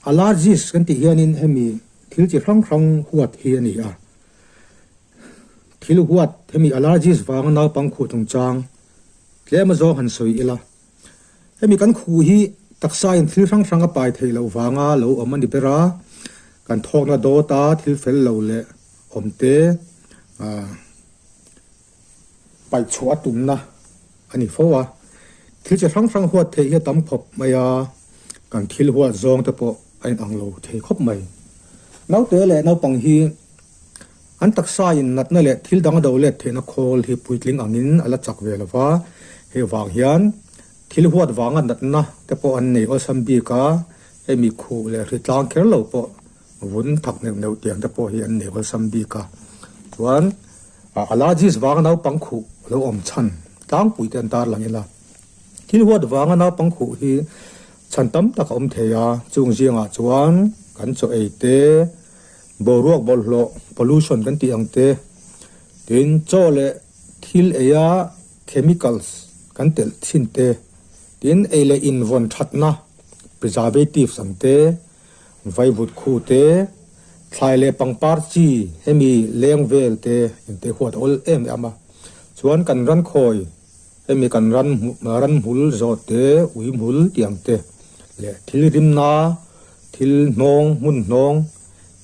Allergies kan tih hianin hemi thil chi hrang hrang huat hi a ni a. Thil huat hemi allergies vanga naupang khuh chungchang tlem a zawng han sawi ila. Hemi kan khuh hi taksa in thil hrang hrang a pai theih loh vanga lo awm a ni ber a, kan thawkna dawta thil fel lo leh awm te paih chhuah a tumna a ni fo a. Thil chi hrang hrang huat theih hi a tam khawp mai a, kan thil huat zawng te pawh a inang lo thei khawp mai. Naute leh naupang hi An taksa in natna leh thil dang a do let theihna khawl hi puitling angin a la chak ve lo va, hei vang hian thil huat vanga natna te pawh an nei awlsam bik a, hemi khuh leh hritlang kher lo pawh vun thak neuh neuh tiang te pawh hi an nei awlsam bik a. Chuan allergies vanga naupang khuh lo awm chhan tlangpui te an tarlang ila, thil huat vanga naupang khuh hi chhan tam tak a awm thei a, chung zingah chuan kan chaw ei te, Boruak bawlhhlawh, pollution, kan tih ang te, tin chaw leh thil eia chemicals kan telh thin te, tin ei leh in vawn thatna, preservatives, ang te, vaivut khu te, thlai leh pangpar chi hemi leng vel te in te huat a awl em em a. Chuan kan ran khawi hemi kan ran ran hmul zawh te, ui hmul tih ang te leh thil rimna Thil hnawng, hmun hnawng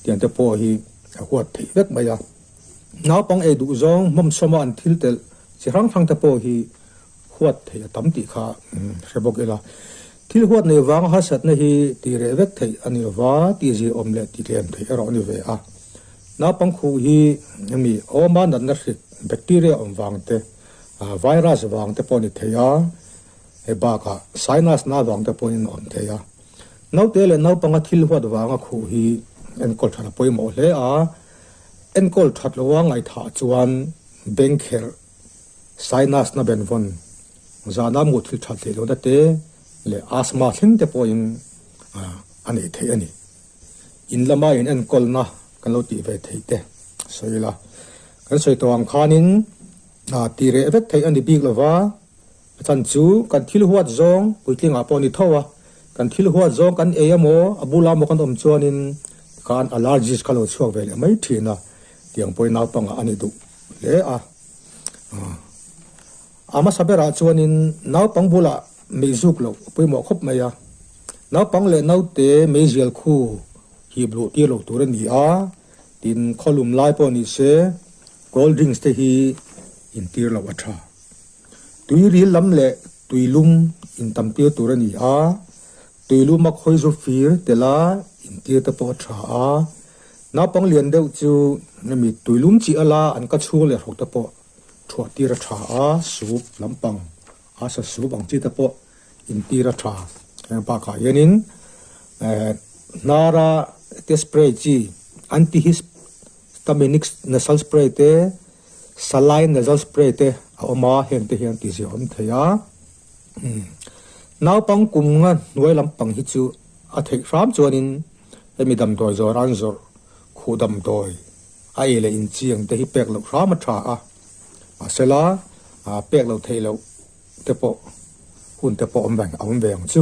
tiang te pawh hi a huat theih vek mai a. Naupang ei duh zawng hmawmsawma an thil telh chi hrang hrang te pawh hi huat theih a tam tih kha hre bawk ila. Thil huat nei vanga harsatna hi tih reh vek theih a ni lova, tih zirawm leh tih tlem theih erawh a ni ve a. Naupang khuh hi hemi awma natna hrik, bacteria awm vang te, virus vang te pawh a ni thei a, hei bakah sinus na vang te pawhin a awm thei a. Naute leh naupanga thil huat vanga khuh hi enkawl that a pawimawh hle a, enkawl that loa ngaihthah chuan beng kherh, sinus na benvawn, zana mu thil that theih lohna te leh asthma thleng te pawhin a nei theih a ni. In lama in enkawlna kan lo tih ve theih te sawi ila, kan sawi tawh ang khanin tih reh vek theih a ni bik lova, A chan chu kan thil huat zawng puitlingah pawh a ni tho a, kan thil huat zawng kan ei emaw a bula emaw kan awm chuanin khan allergies kha lo chhuak ve leh mai thin a, tiang pawhin naupangah a ni duh hle a. A hmasa berah chuanin naupang bulah meizuk loh a pawimawh khawp mai a, naupang leh naute meizial khu hip luh tir lo tur a ni a, tin khawlum lai pawh ni se cold drinks te hi intir loh a tha. Tui ril lam leh tui lum intam tir tur a ni a, tui luma khawi zu fir tel a intir te pawh a tha a. Naupang lian deuh chu hemi tui lum chi ala an ka chhung leh hruk te pawh thuah tir a tha a, soup lampang a sa soup ang chi te pawh intir a tha. Heng bakah hianin hnara te spray chi antihistaminic nasal spray te, Saline nasal spray te a awm a, heng te hian tihzia a awm thei a. Naupang kum nga hnuai lampang hi chu a theih hram chuanin hemi damdawi zawr an zawrh khuh damdawi a ei leh inchiang te hi pek loh hram a tha a, mahsela pek loh theih loh te pawh hun te pawh awm reng a awm ve ang chu.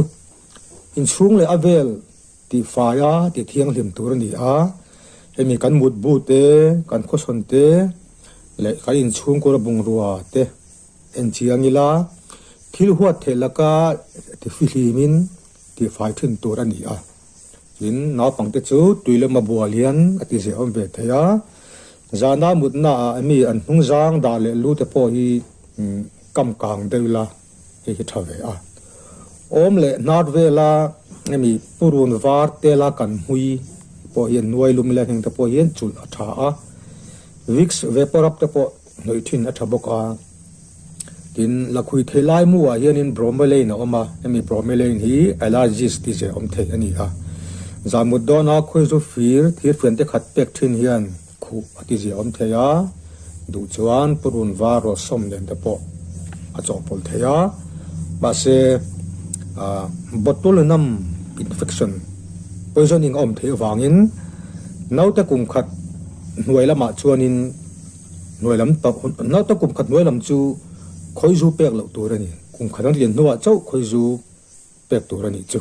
Inchhung leh a vel Tihfai a tih thianghlim tur a ni a, hemi kan mutbu te, kan khawsawn te leh kan inchhungkura bungrua te en chiang ila, thil huat theih laka tifihlimin tihfai thin tur a ni a. Tin, naupangte chu tui lama bual hian a ti zeh awm ve thei a, zana mutna ah mi an hnungzang dah leh lu te pawh hi kam kang deuh ila, Hei hi tha ve a. Awm leh hnar vela hemi purun var tela kan hmui pawh hian nuai lum ila heng te pawh hian chulh a tha a. Vicks Vaporub te pawh hnawih thin a tha bawk a. Tin, lakhui thei lai mu ah hianin bromelain a awm a, hemi bromelain hi allergies ti zeh awm thei a ni a. Zanmut dawna khawizu fir thirfian te khat pek thin hian Khuh a ti ziah awm thei a, duh chuan purun var rawlsawm nen te pawh a chawhpawlh thei a, mahse botulinum infection, poisoning a awm theih avangin naute kum khat hnuai lamah chuanin hnuai lam naute kum khat hnuai lam chu khawizu pek loh tur a ni, kum khat an lian hnuah chauh khawizu pek tur a nih chu.